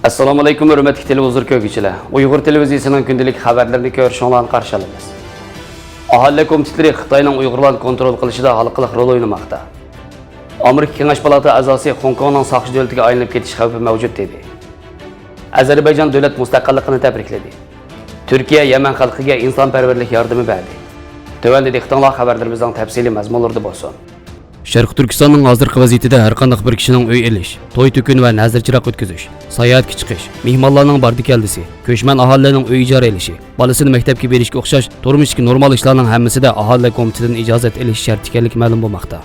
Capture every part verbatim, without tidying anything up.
ئەسسالامۇ ئەلەيكۇم، ھۆرمەتلىك تېلېۋىزور كۆرگۈچىلەر. ئۇيغۇر تېلېۋىزىيىسىنىڭ كۈندىلىك خەۋەرلىرىنى كۆرۈشۈڭلارنى قارشى ئالىمىز. ئاھالىلەر كومىتېتلىرى خىتاينىڭ ئۇيغۇرلارنى كونترول قىلىشىدا ھالقىلىق رول ئوينىماقتا. ئامېرىكا كېڭەش پالاتا ئەزاسى خوڭكوڭنىڭ ساقچى دۆلىتىگە ئايلىنىپ كېتىش خەۋپى مەۋجۇت دېدى. ئەزەربەيجان دۆلەت مۇستەقىللىقىنى تەبرىكلىدى. تۈركىيە يەمەن خەلقىگە ئىنسانپەرۋەرلىك ياردىمى بەردى. تۆۋەندە دىققىتىڭلار خەۋەرلىرىمىزنىڭ تەپسىلىي مەزمۇنلىرىدا بولسۇن. شەرقىي تۈركىستاننىڭ ھازىرقى ۋەزىيىتىدە ھەرقانداق بىر كىشىنىڭ ئۆي ئېلىش، توي تۆكۈن ۋە نەزىر چىراغ ئۆتكۈزۈش، ساياھەتكە چىقىش، مېھمانلارنىڭ باردى-كەلدىسى، كۆچمەن ئاھالىلەرنىڭ ئۆي ئىجارە ئېلىشى، بالىسىنى مەكتەپكە بېرىشكە ئوخشاش تۇرمۇشتىكى نورمال ئىشلارنىڭ ھەممىسىدە ئاھالىلەر كومىتېتىدىن ئىجازەت ئېلىش شەرت ئىكەنلىكى مەلۇم بولماقتا.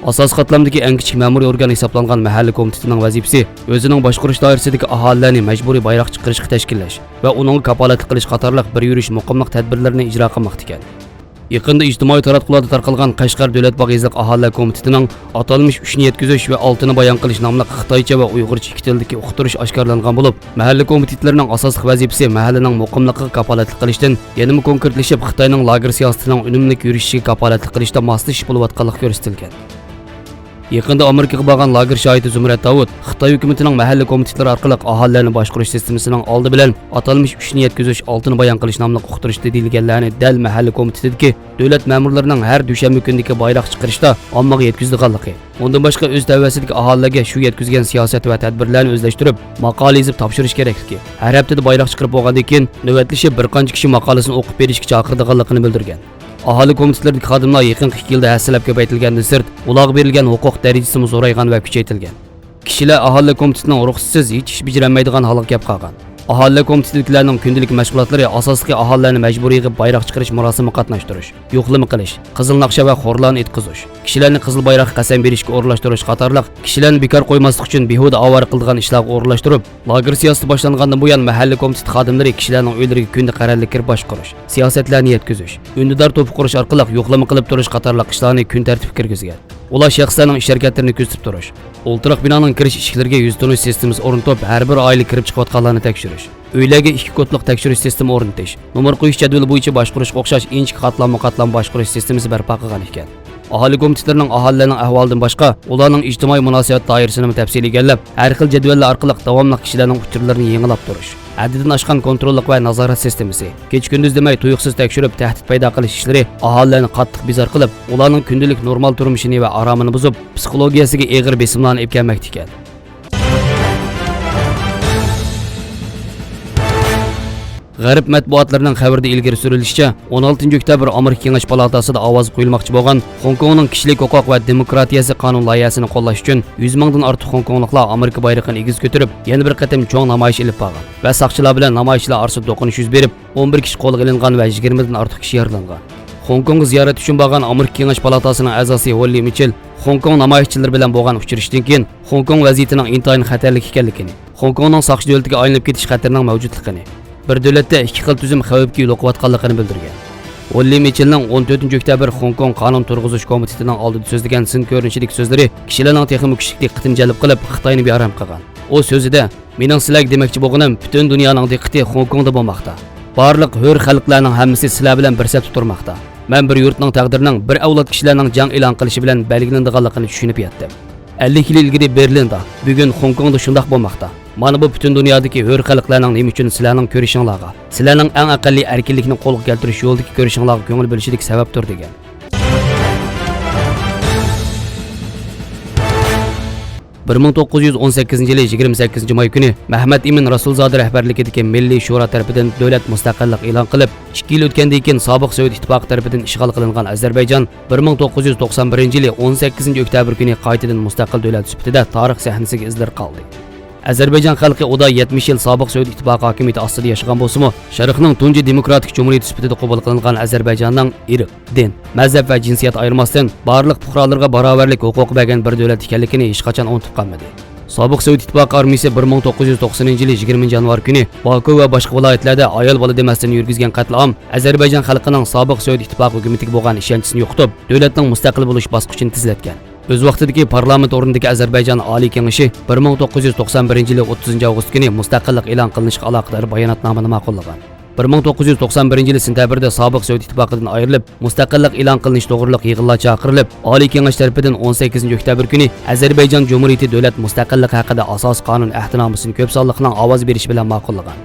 ئاساسىي قاتلامدىكى ئەڭ كىچىك مەمۇرىي ئورگان ھېسابلانغان مەھەللە كومىتېتىنىڭ ۋەزىپىسى ئۆزىنىڭ باشقۇرۇش دائىرىسىدىكى ئاھالىلەرنى مەجبۇرىي بايراق چىقىرىشقا تەشكىللەش ۋە ئۇنىڭغا كاپالەتلىك قىلىش قاتارلىق بىر يۈرۈش مۇقىملىق تەدبىرلىرىنى ئىجرا قىلماقتا ئىكەن. يېقىندا ئىجتىمائىي تاراتقۇلاردا تارقالغان قەشقەر دۆلەت باغ يېزىلىق ئاھالىلەر كومىتېتىنىڭ ئاتالمىش ئۈچنى يەتكۈزۈش ۋە ئالتىنى بايان قىلىش ناملىق خىتايچە ۋە ئۇيغۇرچە ئىككى تىلدىكى ئۇقتۇرۇش ئاشكارىلانغان بولۇپ، مەھەللە كومىتېتلىرىنىڭ ئاساسلىق ۋەزىپىسى مەھەللىنىڭ مۇقىملىقىغا كاپالەتلىك قىلىشتىن يەنىمۇ كونكرېتلىشىپ، خىتاينىڭ لاگېر سىياسىتىنىڭ ئۈنۈملۈك يۈرۈشۈشىگە كاپالەتلىك قىلىشتا ماسلىشىش بولۇۋاتقانلىقى كۆرسىتىلگەن. يېقىندا ئامېرىكىغا بارغان لاگېر شاھىتى زۇمرەت داۋۇت خىتاي ھۆكۈمىتىنىڭ مەھەللە كومىتېتلىرى ئارقىلىق ئاھالىلەرنى باشقۇرۇش سىستېمىسىنىڭ ئالدى بىلەن ئاتالمىش ئۈچنى يەتكۈزۈش، ئالتىنى بايان قىلىش ناملىق ئۇقتۇرۇشتا دېيىلگەنلەرنى دەل مەھەللە كومىتېتىدىكى دۆلەت مەمۇرلىرىنىڭ ھەر دۈشەنبە كۈنىدىكى بايراق چىقىرىشتا ئاممىغا يەتكۈزىدىغانلىقى، ئۇندىن باشقا ئۆز تەۋەسىدىكى ئاھالىلەرگە شۇ يەتكۈزگەن سىياسەت ۋە تەدبىرلەرنى ئۆزلەشتۈرۈپ، ماقالە يېزىپ تاپشۇرۇش كېرەكلىكى، ھەر ھەپتىدە بايراق چىقىرىپ بولغاندىن كېيىن نۆۋەتلىشىپ بىر قانچە كىشى ماقالىسىنى ئوقۇپ بېرىشكە چاقىرىدىغانلىقىنى بىلدۈرگەن. ئاھالە كومىتېتلىرىدىكى خادىملار يېقىنقى ئىككى يىلدا ھەسسىلەپ كۆپەيتىلگەندىن سىرت، ئۇلارغا بېرىلگەن ھوقۇق دەرىجىسىمۇ زورايغان ۋە كۈچەيتىلگەن. كىشىلەر ئاھالىلەر كومىتېتىنىڭ رۇخسىتىسىز ھېچ ئىش بېجىرەلمەيدىغان ھالغا كەپ قالغان. ئاھالىلەر كومىتېتىدىكىلەرنىڭ كۈندىلىك مەشغۇلاتلىرى ئاساسلىقى ئاھالىلەرنى مەجبۇرىي قىلىپ بايراق چىقىرىش مۇراسىمىغا قاتناشتۇرۇش، يوقلىما قىلىش، قىزىل ناخشا ۋە خورلارنى ئېيتقۇزۇش، كىشىلەرنى قىزىل بايراققا قەسەم بېرىشكە ئورۇنلاشتۇرۇش قاتارلىق كىشىلەرنى بىكار قويماسلىق ئۈچۈن بىھۇدە ئاۋارە قىلىدىغان ئىشلارغا ئورۇنلاشتۇرۇپ، لاگېر سىياسىتى باشلانغاندىن بۇيان، مەھەللە كومىتېتى خادىملىرى كىشىلەرنىڭ ئۆيلىرىگە كۈندە قەرەللىك كىرىپ باشقۇرۇش، سىياسەتلەرنى يەتكۈزۈش، ئۈندىدار توپا قۇرۇش ئارقىلىق يوقلىما قىلىپ تۇرۇش قاتارلىق ئىشلارنى كۈن تەرتىپكە كىرگۈزگەن. ئۇلار شەخسلەرنىڭ ئىش ھەرىكەتلىرىنى كۆزىتىپ تۇرۇش، ئولتۇراق بىنانىڭ كىرىش ئىشىكلىرىگە يۈز تونۇش سىستېمىسى ئورنىتىپ، ھەر بىر ئائىلە كىرىپ چىقىۋاتقانلارنى تەكشۈرۈش، ئۆيلەرگە ئىككى كودلۇق تەكشۈرۈش سىستېما ئورنىتىش، نومۇر قويۇش جەدۋىلى بويىچە باشقۇرۇشقا ئوخشاش ئىنچىكە قاتلاممۇ قاتلام باشقۇرۇش سىستېمىسى بەرپا قىلغان ئىكەن. ئاھالە كومىتېتلىرىنىڭ ئاھالىلەرنىڭ ئەھۋالىدىن باشقا، ئۇلارنىڭ ئىجتىمائىي مۇناسىۋەت دائىرىسىنىمۇ تەپسىلىي ئىگىلەپ، ھەر خىل جەدۋەللەر ئارقىلىق داۋاملىق كىشىلەرنىڭ ئۇچۇرلىرىنى يېڭىلاپ تۇرۇش، ھەددىدىن ئاشقان كونتروللۇق ۋە نازارەت سىستېمىسى، كېچە-كۈندۈز دېمەي تۇيۇقسىز تەكشۈرۈپ، تەھدىت پەيدا قىلىش ئىشلىرى ئاھالىلەرنى قاتتىق بىزار قىلىپ، ئۇلارنىڭ كۈندىلىك نورمال تۇرمۇشىنى ۋە ئارامىنى بۇزۇپ، پسىخولوگىيەسىگە ئېغىر بېسىملارنى ئېلىپ كەلمەكتە ئىكەن. غەرب مەتبۇئاتلىرىنىڭ خەۋىرىدە ئىلگىرى سۈرۈلۈشىچە، ئون ئالتىنچى ئۆكتەبىر ئامېرىكا كېڭەش پالاتاسىدا ئاۋازغا قويۇلماقچى بولغان خوڭكوڭنىڭ كىشىلىك ھوقۇق ۋە دېموكراتىيەسى قانۇن لايىھەسىنى قوللاش ئۈچۈن يۈز مىڭدىن ئارتۇق خوڭكوڭلۇقلار ئامېرىكا بايرىقىنى ئېگىز كۆتۈرۈپ، يەنە بىر قېتىم چوڭ نامايىش ئېلىپ بارغان ۋە ساقچىلار بىلەن نامايىشچىلار ئارىسىدا توقۇنۇش يۈز بېرىپ، ئون بىر كىشى قولغا ئېلىنغان ۋە يىگىرمىدىن ئارتۇق كىشى يارىلانغان. خوڭكوڭغا زىيارەت ئۈچۈن بارغان ئامېرىكا كېڭەش پالاتاسىنىڭ ئەزاسى ھوللى مىچېل خوڭكوڭ نامايىشچىلىرى بىلەن بولغان ئۇچرىشىشتىن كېيىن، خوڭكوڭ ۋەزىيىتىنىڭ ئىنتايىن خەتەرلىك ئىكەنلىكىنى، خوڭكوڭنىڭ ساقچى دۆلىتىگە ئايلىنىپ كېتىش خەتىرىنىڭ مەۋجۇتلۇقىنى، بىر دۆلەتتە ئىككى خىل تۈزۈم خەۋپكە يولۇقۇۋاتقانلىقىنى بىلدۈرگەن. ھوللى مىچېلنىڭ ئون تۆتىنچى ئۆكتەبىر خوڭكوڭ قانۇن تۇرغۇزۇش كومىتېتىنىڭ ئالدىدا سۆزلىگەن سىن كۆرۈنۈشىدىكى سۆزلىرى كىشىلەرنىڭ تېخىمۇ كۈچلۈك دىققىتىنى جەلپ قىلىپ، خىتاينى بىئارام قىلغان. ئۇ سۆزىدە، مېنىڭ سىلەرگە دېمەكچى بولغىنىم، پۈتۈن دۇنيانىڭ دىققىتى خوڭكوڭدا بولماقتا. بارلىق ھۆر خەلقلەرنىڭ ھەممىسى سىلەر بىلەن بىر سەپتە تۇرماقتا. مەن بىر يۇرتنىڭ تەقدىرىنىڭ بىر ئەۋلاد كىشىلەرنىڭ جەڭ ئېلان قىلىشى بىلەن بەلگىلىنىدىغانلىقىنى چۈشىنىپ يەتتىم. ئەللىك يىل ئىلگىرى بېرلىندا، بۈگۈن خوڭكوڭدا شۇنداق بولماقتا. مانا بۇ پۈتۈن دۇنيادىكى ھۆر خەلقلەرنىڭ نېمە ئۈچۈن سىلەرنىڭ كۈرىشىڭلارغا، سىلەرنىڭ ئەڭ ئەقەللىي ئەركىنلىكنى قولغا كەلتۈرۈش يولىدىكى كۈرىشىڭلارغا كۆڭۈل بۆلۈشىدىكى سەۋەبتۇر، دېگەن. بىر مىڭ توققۇز يۈز ئون سەككىزىنچى يىلى يىگىرمە سەككىزىنچى ماي كۈنى مەھمەت ئىمىن رەسۇلزادە رەھبەرلىكىدىكى مىللىي شورا تەرىپىدىن دۆلەت مۇستەقىللىق ئېلان قىلىپ، ئىككى يىل ئۆتكەندىن كېيىن سابىق سوۋېت ئىتتىپاقى تەرىپىدىن ئىشغال قىلىنغان ئەزەربەيجان بىر مىڭ توققۇز يۈز توقسان بىرىنچى يىلى ئون سەككىزىنچى ئۆكتەبىر كۈنى قايتىدىن مۇستەقىل دۆلەت سۈپىتىدە تارىخ سەھنىسىگە ئىزلىرى قالدى. ئەزەربەيجان خەلقى ئۇدا يەتمىش يىل سابىق سوۋېت ئىتتىپاقى ھاكىمىيىتى ئاستىدا ياشىغان بولسىمۇ، شەرقنىڭ تۇنجى دېموكراتىك جۇمھۇرىيىتى سۈپىتىدە قوبۇل قىلىنغان ئەزەربەيجاننىڭ ئىرق، دىن، مەزھەپ ۋە جىنسىيەت ئايرىماستىن بارلىق پۇقرالىرىغا باراۋەرلىك ھوقۇقى بەرگەن بىر دۆلەت ئىكەنلىكىنى ھېچقاچان ئۇنتۇپ قالمىدى. سابىق سوۋېت ئىتتىپاقى ئارمىيىسى بىر مىڭ توققۇز يۈز توقسىنىنچى يىلى يىگىرمىنچى يانۋار كۈنى باكۇ ۋە باشقا ۋىلايەتلەردە ئايال بالا دېمەستىن يۈرگۈزگەن قەتلىئام ئەزەربەيجان خەلقىنىڭ سابىق سوۋېت ئىتتىپاقى ھۆكۈمىتىگە بولغان ئىشەنچىسىنى يوقىتىپ، دۆلەتنىڭ مۇستەقىل بولۇش باسقۇچىنى تېزلەتكەن. ئۆز ۋاقتىدىكى پارلامېنت ئورنىدىكى ئەزەربەيجان ئالىي كېڭىشى بىر مىڭ توققۇز يۈز توقسان بىرىنچى يىلى ئوتتۇزىنچى ئاۋغۇست كۈنى مۇستەقىللىق ئېلان قىلىنىشقا ئالاقىدار باياناتنامىنى ماقۇللىغان. بىر مىڭ توققۇز يۈز توقسان بىرىنچى يىلى سېنتەبىردا سابىق سوۋېت ئىتتىپاقىدىن ئايرىلىپ، مۇستەقىللىق ئېلان قىلىنىش توغرىلىق يىغىنلار چاقىرىلىپ، ئالىي كېڭەش تەرىپىدىن ئون سەككىزىنچى ئۆكتەبىر كۈنى ئەزەربەيجان جۇمھۇرىيىتى دۆلەت مۇستەقىللىقى ھەققىدە ئاساسىي قانۇن ئەھدىنامىسىنى كۆپ سانلىقنىڭ ئاۋاز بېرىشى بىلەن ماقۇللىغان.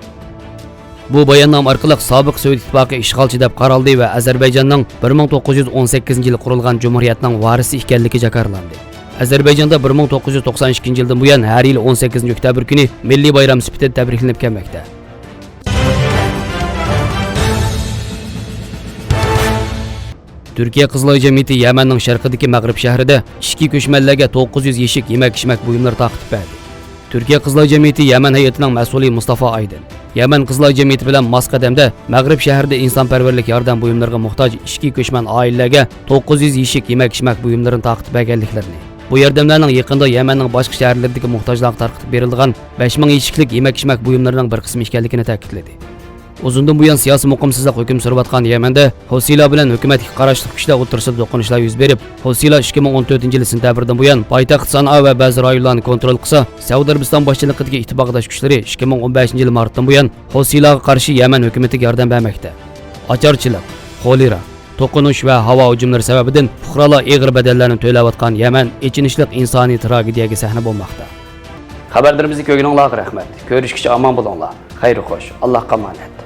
بۇ باياننامە ئارقىلىق سابىق سوۋېت ئىتتىپاقى ئىشغالچى دەپ قارالدى ۋە ئەزەربەيجاننىڭ بىر مىڭ توققۇز يۈز ئون سەككىزىنچى يىلى قۇرۇلغان جۇمھۇرىيەتنىڭ ۋارىسى ئىكەنلىكى جاكارلاندى. ئەزەربەيجاندا بىر مىڭ توققۇز يۈز توقسان ئىككىنچى يىلدىن بۇيان ھەر يىلى ئون سەككىزىنچى ئۆكتەبىر كۈنى مىللىي بايرام سۈپىتىدە تەبرىكلىنىپ كەلمەكتە. تۈركىيە قىزىلاي جەمئىيىتى يەمەننىڭ شەرقىدىكى مەغرىب شەھىرىدە ئىچكى كۆچمەنلەرگە توققۇز يۈز يېشىك يېمەك-ئىچمەك بۇيۇملىرى تارقىتىپ بەردى. تۈركىيە قىزىلاي جەمئىيىتى يەمەن ھەيئىتىنىڭ مەسئۇلى مۇستافا ئايدىن يەمەن قىزىلاي جەمئىيىتى بىلەن ماس قەدەمدە مەغرىب شەھىرىدە ئىنسانپەرۋەرلىك ياردەم بۇيۇملىرىغا موھتاج ئىچكى كۆچمەن ئائىلىلەرگە توققۇز يۈز يېشىك يېمەك-ئىچمەك بۇيۇملىرىنى تارقىتىپ بەرگەنلىكلىرىنى، بۇ ياردەملەرنىڭ يېقىندا يەمەننىڭ باشقا شەھەرلىرىدىكى موھتاجلارغا تارقىتىپ بېرىلىدىغان بەش مىڭ يېشىكلىك يېمەك-ئىچمەك بۇيۇملىرىنىڭ بىر قىسمى ئىكەنلىكىنى تەكىتلىدى. ئۇزۇندىن بۇيان سىياسىي مۇقىمسىزلىق ھۆكۈم سۈرۈۋاتقان يەمەندە ھوسىلار بىلەن ھۆكۈمەتكە قاراشلىق كۈچلەر ئوتتۇرىسىدا توقۇنۇشلار يۈز بېرىپ، ھوسىلار ئىككى مىڭ ئون تۆتىنچى يىلى سېنتەبىردىن بۇيان پايتەخت سانائا ۋە بەزى رايونلارنى كونترول قىلسا، سەئۇدى ئەرەبىستان باشچىلىقىدىكى ئىتتىپاقداش كۈچلىرى ئىككى مىڭ ئون بەشىنچى يىلى مارتتىن بۇيان ھوسىلارغا قارشى يەمەن ھۆكۈمىتىگە ياردەم بەرمەكتە. ئاچارچىلىق، خولېرا، توقۇنۇش ۋە ھاۋا ھۇجۇملىرى سەۋەبىدىن پۇقرالار ئېغىر بەدەللەرنى تۆلەۋاتقان يەمەن ئېچىنىشلىق ئىنسانىي تىراگېدىيەگە سەھنە بولماقتا. خەۋەرلىرىمىزنى كۆرگىنىڭلارغا رەھمەت. كۆرۈشكىچە ئامان بولۇڭلار. خەير خوش. ئاللاھقا ئامانەت.